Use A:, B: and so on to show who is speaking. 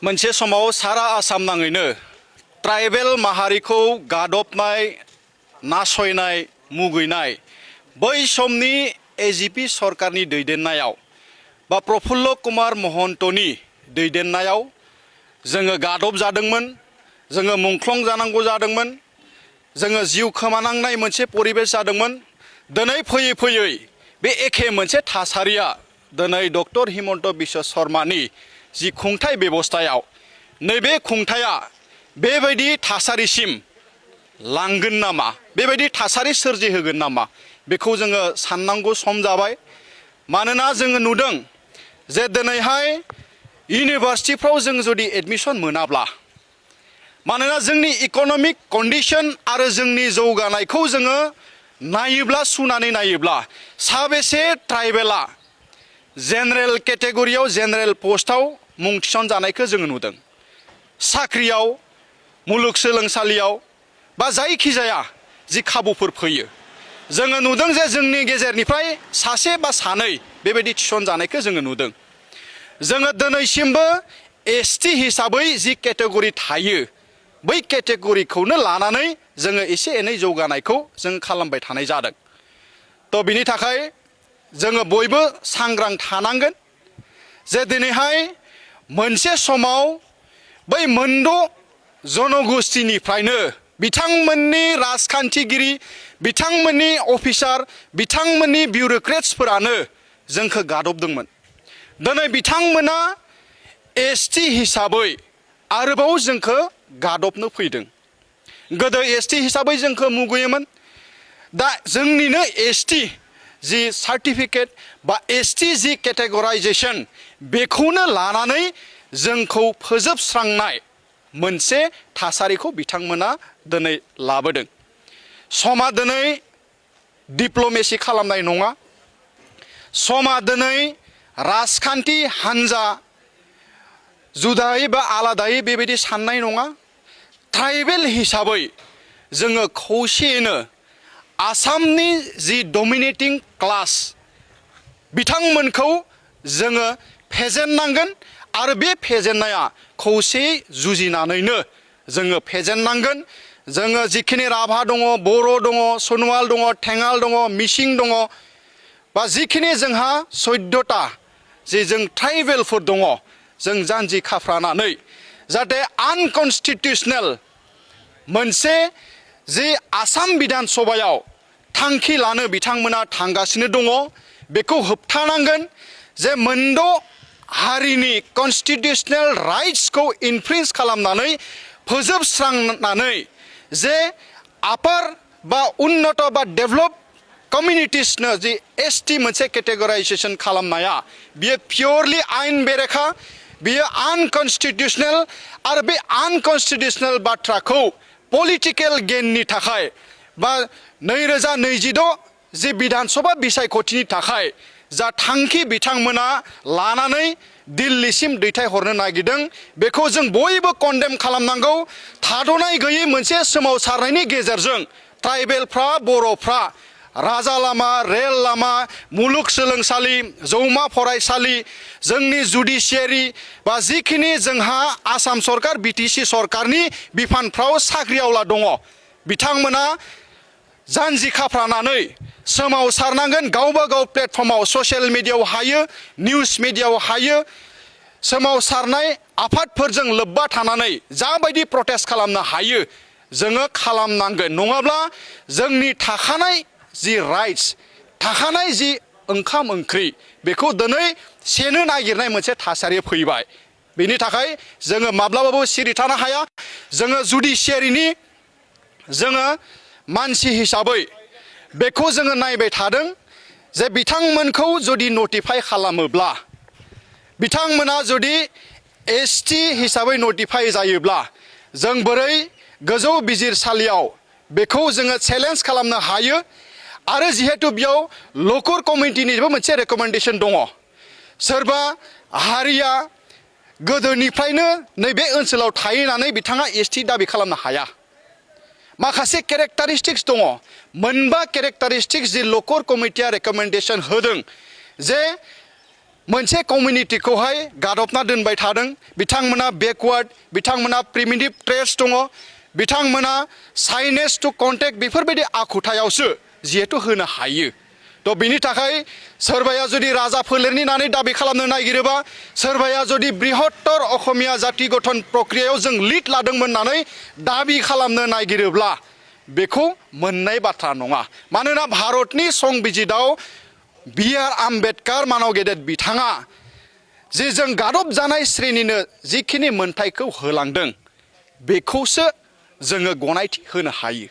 A: मोनसे समाव सारा आसाम नाङैनो ट्राइबेल माहारिखौ गादबनाय नासयनाय मुगैनाय बै समनि एजिपि सरकारनि दैदेननायाव बा प्रफुल्ल कुमार महन्तनि दैदेननायाव जोङो गादब जादोंमोन, जोङो मुंख्लं जानांगौ जादोंमोन, जोङो जिउ खोमानांनाय मोनसे परिबेस जादोंमोन। दिनै फैयै फैयै बे एखे मोनसे थासारिया दिनै डक्टर हिमन्त बिश्व शर्मानि जि खुंथाय बेबस्थायाव नैबे खुंथाया बेबायदि थासारिसिम लांगोन नामा, बेबायदि थासारि सोरजिहोगोन नामा, बेखौ जोङो साननांगौ सम जाबाय। मानोना जोङो नुदों जे दिनैहाय इउनिभार्सिटिफ्राव जों जुदि एडमिशन मोनाब्ला, मानोना जोंनि इक'नमिक कन्डिशन आरो जोंनि जौगानायखौ जोङो नायोब्ला सुनानै नायोब्ला साबेसे ट्राइबेला जेनेरेल केटेगरियाव जेनेरेल पस्टआव मुं थिसनजानायखौ जोङो नुदों। साख्रियाव, मुलुगसोलोंसालियाव बा जायखिजाया जि खाबुफोर फैयो, जोङो नुदों जे जोंनि गेजेरनिफ्राय सासे बा सानै बेबायदि थिसनजानायखौ जोङो नुदों। जोङो दिनैसिमबो एसटि हिसाबै जि केटेगरि थायो, बै केटेगरिखौनो लानानै जोङो एसे एनै जौगानायखौ जों खालामबाय थानाय जादों। थ' बिनि थाखाय जोङो बयबो सांग्रां थानांगोन जे दिनैहाय मोनसे समाव बै मोनद' जनगोष्ठीनिफ्रायनो बिथांमोननि राजखान्थिगिरि, बिथांमोननि अफिसार, बिथांमोननि बिउरोक्रेट्सफोरानो जोंखौ गादबदोंमोन। दिनै बिथांमोना एसटि हिसाबै आरोबाव जोंखौ गादबनो फैदों। गोदो एसटि हिसाबै जोंखौ मुगैयोमोन। दा जोंनिनो एसटि जि सार्टिफिकेट बा एसटि जि केटेगराइजेशन, बेखौनो लानानै जोंखौ फोजोबस्रांनाय मोनसे थासारिखौ बिथांमोना दिनै लाबोदों। समा दिनै डिप्ल'मेसि खालामनाय नङा। समा दिनै राजखान्थि हान्जा जुदायै बा आलादायै बेबायदि साननाय नङा। ट्राइबेल हिसाबै जोङो खौसेयैनो आसामनि जि डमिनेटिं क्लास, बिथांमोनखौ जोङो फेजेननांगोन आरो बे फेजेननाया खौसेयै जुजिनानैनो जोङो फेजेननांगोन। जोङो जिखिनि राभा दङ, बर' दङ, सनवाल दङ, थेङाल दङ, मिसिं दङ, बा जिखिनि जोंहा 14टा जे जों ट्राइबेलफोर दङ, जों जानजि खाफ्रानानै जाहाथे आनकनस्टिटिउसनेल मोनसे जि आसाम बिधान सभायाव थांखि लानो बिथांमोना थांगासिनो दङ, बेखौ होबथानांगोन। जे मोनद' हारिनि कनस्टिटिउसनेल राइट्सखौ इनफ्रिन्स खालामनानै फोजोबस्रांनानै जे आपार बा उन्नत बा डेभलप कमिउनिटिसनो जि एसटि मोनसे केटेगराइजेशन खालामनाया बियो पियरलि आयेन बेरेखा, बियो आनकनस्टिटिउसनेल। आरो बे आनकनस्टिटिउसनेल बाथ्राखौ पलिटिकेल गेननि थाखाय बा 2026 जि बिधान सभा बिसायख'थिनि थाखाय जा थांखि बिथांमोना लानानै दिल्लीसिम दैथायहरनो नागिरदों, बेखौ जों बयबो कन्डेम खालामनांगौ। थाद'नाय गैयै मोनसे सोमावसारनायनि गेजेरजों ट्राइबेलफ्रा, बर'फ्रा राजा लामा, रेल लामा, मुलुगसोलोंसालि, जौमा फरायसालि, जोंनि जुडिसियारि बा जिखिनि जोंहा आसाम सरकार, बिटिसि सरकारनि बिफानफ्राव साख्रिआवला दङ, बिथांमोना जानजि खाफ्रानानै सोमावसारनांगोन। गावबा गाव प्लेटफर्माव, ससियेल मिडियायाव हायो, निउस मिडियायाव हायो, सोमावसारनाय आफादफोरजों लोब्बा थानानै जाबायदि प्रटेस्ट खालामनो हायो जोङो खालामनांगोन। नङाब्ला जोंनि थाखानाय जि राइट्स, थाखानाय जि ओंखाम ओंख्रि, बेखौ दिनै सेनो नागिरनाय मोनसे थासारि फैबाय। बेनि थाखाय जोङो माब्लाबाबो सिरि थानो हाया। जोङो जुडिसियारिनि जोङो मानसि हिसाबै बेखौ जोङो नायबाय थादों जे बिथांमोनखौ जुदि नटिफाइ खालामोब्ला, बिथांमोना जुदि एसटि हिसाबै नटिफाइ जायोब्ला, जों बोरै गोजौ बिजिरसालियाव बेखौ जोङो चेलेन्ज खालामनो हायो। आरो जिहेतु बेयाव ल'कर कमिटिनिबो मोनसे रेकमेन्डेसन दङ। सोरबा हारिया गोदोनिफ्रायनो नैबे ओनसोलाव थाहैनानै बिथाङा एसटि दाबि खालामनो हाया। माखासे केरेक्टारिस्टिक्स दङ, मोनबा केरेक्टारिस्टिक्स जि ल'कर कमिटिया रेकमेन्डेसन होदों जे मोनसे कमिउनिटिखौहाय गादबना दोनबाय थादों बिथांमोना बेकवार्ड बिथांमोना प्रिमिटिभ ट्रेड्स दङ बिथांमोना साइनेज टु कन्टेक्ट बेफोरबायदि आखुथायावसो जिहेतु होनो हायो थ' बिनि थाखाय सोरबाया जुदि राजा फोलेरनि होननानै दाबि खालामनो नागिरोबा सोरबाया जुदि बृहत्तर असमिया जाति गठन प्रक्रियायाव जों लिड लादोंमोन होननानै दाबि खालामनो नागिरोब्ला बेखौ मोननाय बाथ्रा नङा मानोना भारतनि संबिजिताव बि.आर. आम्बेडकार मानव गेदेर बिथाङा जे जों गादब जानाय श्रेणिनो जिखिनि मोनथायखौ होलांदों बेखौसो जोङो गनायथि होनो हायो